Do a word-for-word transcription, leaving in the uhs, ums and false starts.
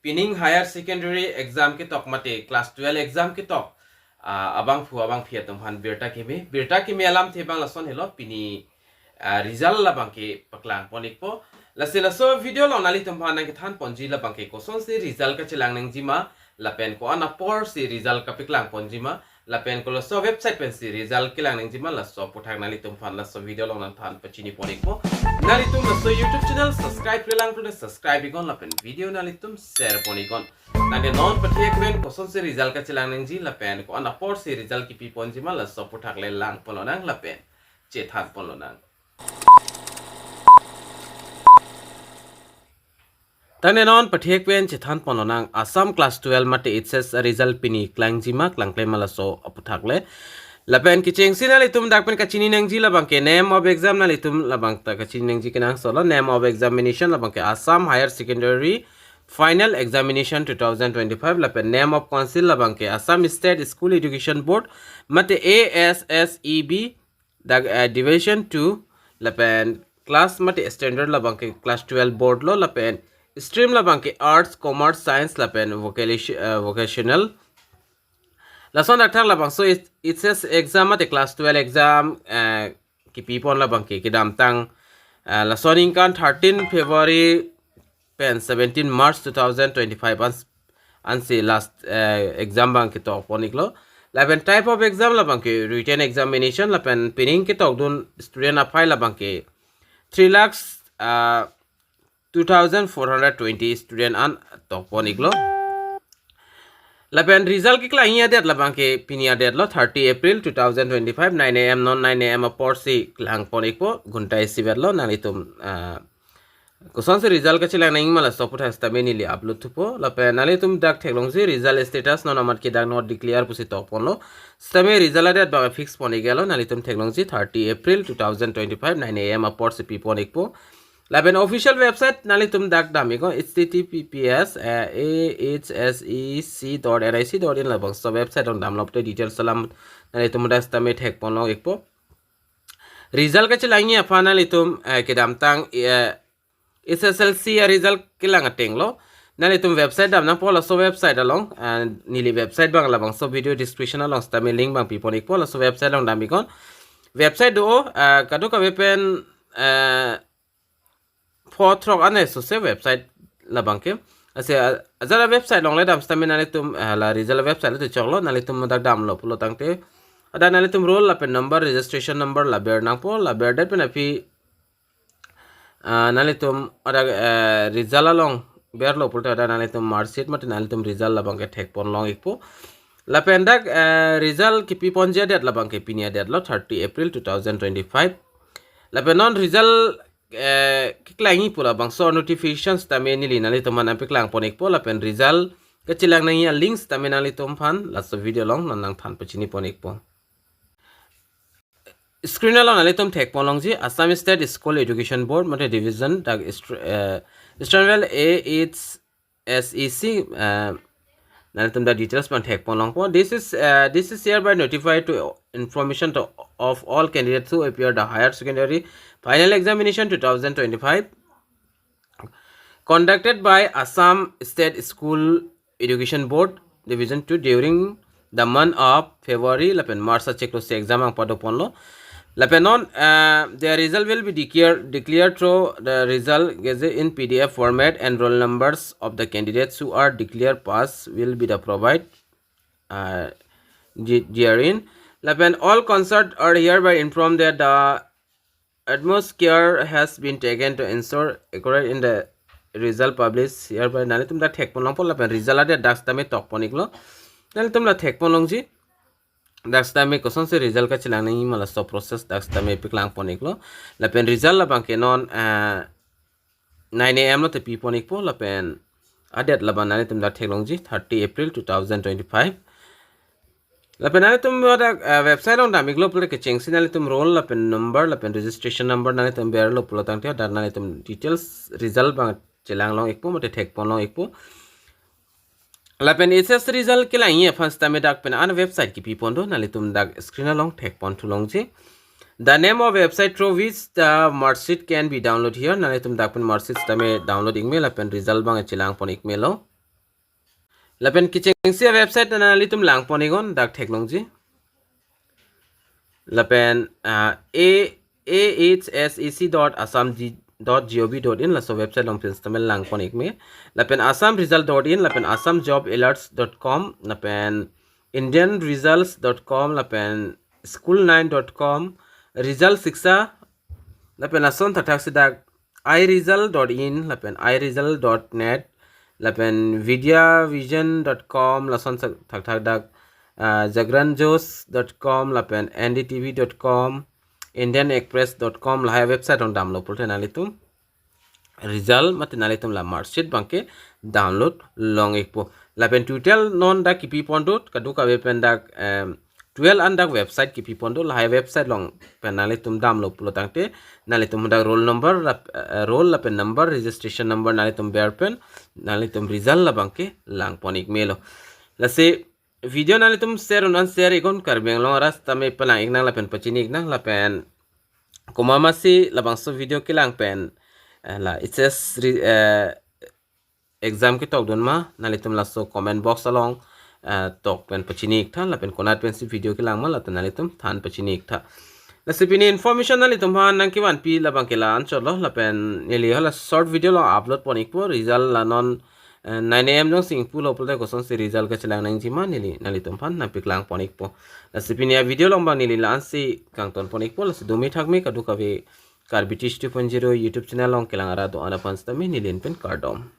pining higher secondary exam ketok mate class twelve exam ketok, ah, abangphu abangphi atum aphan birta keme, birta keme alamthe abang lason helo, pini, ah, result labangke paklang pon ikpo. Lasi laso video along nanglitum aphan nangkethan ponji labangke kosonsi result kachelang nangjima, lapen ko-an aporsi result kapaklang ponjima, lapen kolaso website pensi result kelang nangjima, laso aphuthak nanglitum aphan laso video along nangthan pachini pon ikpo. Nanglitum laso YouTube channel subscribe-relang pulote subscribe iknon lapen video nanglitum share pon iknon. Tangte non pathek pen kosonsi result kachelang nangji lapen ko-an aporsi result kipi ponjima, laso aphuthak le lang pon lonang lapen chethan pon lonang. Tangte non pathek pen chethan pon lonang Assam class twelve mate H S result pini klangjima klangklemma laso aphuthak le. Lapen kechengsi nanglitum dak pen kachini nangji labangke name of exam, nanglitum labang ta kachini nangji kenangsot lo, name of examination labangke Assam Higher Secondary Final Examination two thousand twenty-five, lapen name of council labangke Assam State School Education Board mate A S S E B, dak, eh, Division two, lapen class mate standard labangke class twelve board lo, lapen stream labangke arts, commerce, science lapen vocalish-, eh, vocational. Lason dakthak labangso H S exam mate class twelve exam, eh, kipi pon labangke kedamtang, eh, laso aningkan thirteen February pen seventeen March two thousand twenty-five ans-, ansi last, eh, exam abang ketok pon iklo. Lapen type of exam labangke written examination, lapen pining ketokdun student aphai labangke three lakhs, ah, two thousand four hundred twenty student an tok pon iklo. Lapen result keklangji adet labangke pini adet lo, thirty April two thousand twenty-five, nine A M, non nine A M aporsi klang pon ikpo, ghonta isivet lo, nanglitum, ah, kosonsi result kachelang nangjima laso aphuthak sitame neli upload thupo, lapen nanglitum dak theklongji result status non amat ke dak not declare pusi tok ponlo. Sitame result adet abang fix pon iklo, nanglitum theklongji thirty April two thousand twenty-five, nine A M aporsi pi pon ikpo. Lapen official website nanglitum dak dam iknon, H T T P S, eh, A H S E C dot N I C dot in labangso website along damlo pulote details alam nanglitum dak sitame thek pon long ikpo. Result kachelangji aphan nanglitum, eh, kedamtang, eh, H S L C aresult kelang ateng lo. Nanglitum website dam nangpo, laso website along, eh, neli website abang labangso video description along sitame link abang pi pon ikpo, laso website along dam iknon. Website do, eh, kadokave pen, eh, pho throk an sose website labangke. Lasi, ah, ajat a-website along le dam sitame nanglitum, ah, la result website le choklo, nanglitum dak damlo pulo tangte, ada nanglitum roll lapen number, registration number la ber nangpo, la berdet pen aphi, ah, nanglitum ada, eh, result along berlo pulote ada nanglitum mark sheet mate nanglitum result labangke thek pon long ikpo. Lapen dak, eh, result kipi ponji adet labangke pini adet lo, thirty April two thousand twenty-five. Lapen non result, eh, keklangji pu labangso notification sitame neli nanglitum aphan nangpaklang pon ikpo, lapen result kachelang nangji a-link sitame nanglitum aphan laso video along non nangthan pachini pon ikpo. Screen along nanglitum thek pon longji Assam State School Education Board mate division dak East-, eh, Eastern Belt A H S E C, eh, nanglitum dak details abang thek pon longpo. This is, eh, this is hereby notified to information to, of all candidates who appear the higher secondary final examination two thousand twenty-five conducted by Assam State School Education Board Division two during the month of February lapen March achiklo si exam abang pado ponlo. Lapen non, uh, their result will be declare-, declared through the result gazette in P D F format, and roll numbers of the candidates who are declared pass will be the provide, uh, the-, therein. Lapen all concerned are hereby informed that the utmost care has been taken to ensure accurate in the result published hereby. Nanglitum dak thek pon longpo, lapen result adet dak sitame tok pon iklo. Nanglitum la thek pon longji. Dak sitame kosonsi result kachelang nangjima laso process dak sitame paklang pon iklo. Lapen result labangke non, eh, nine A M lote pi pon ikpo, lapen adet labang nanglitum dak thek longji, thirty April two thousand twenty-five. Lapen nanglitum dak, eh, website along dam iklo pulote kechengsi nanglitum roll lapen number lapen registration number nanglitum berlo pulo tangte dak nanglitum details result abang chelang long ikpo mate thek pon long ikpo. Lapen H S result kelangji aphan sitame dak pen an website kipi pon do, nanglitum dak screen along thek pon thu longji. The name of website through which the mark sheet can be download here. Nanglitum dak pen mark sheet sitame download ikme lapen result abang chelang pon ikme lo. Lapen kechengsi a-website nanglitum langpon iknon dak theklongji. Lapen ah, a ahsac dot assam dot gov dot in laso website along pen stamel langpon ikme. Lapen assam result dot in, lapen assam job alerts dot com, lapen indian results dot com, lapen school nine dot com, result shiksha, lapen lason thakthak si dak iresult dot in, lapen iresult dot net, lapen vidya vision dot com, lason thakthak dak ah, jagran josh dot com, lapen N D T V dot com, indian express dot com, lahai website along damlo pulote nanglitum result mate nanglitum la marksheet abangke download long ikpo. Lapen tutel non dak kipi pondut, kadokave pen dak em, tutel an dak website kipi pondut, lahai website along pen nanglitum damlo pulo tangte nanglitum dak roll number lap- eh, roll lapen number, registration number nanglitum ber pen nanglitum result labangke langpon ikmelo. Lasi video nanglitum share un an share iknon, Karbi Anglong arat tame palang iknang lapen pachini iknang, lapen komat masi labangso video kelang pen eh, la H S re- eh, exam ketok dun ma, nanglitum laso comment box along eh, tok pen pachini iktha, lapen konat pensi video kelang ma, lapen nanglitum than pachini iktha. Lasi pini information nanglitum aphan nangkevanpi labangke la-anchotlo, lapen neli hala short video along upload pon ikpo, result la non eh, nine A M jongsi ingpulo pulote kosonsi result kachelang nangji ma, neli nanglitum aphan nangpaklang pon ikpo. Lasi pini a-video along abang neli la-ansi kangton pon ikpo, lasi dumi thakme kadokave Karbi Teach two point zero YouTube channel along kelang arat do-an aphan sitame neli pen kardom.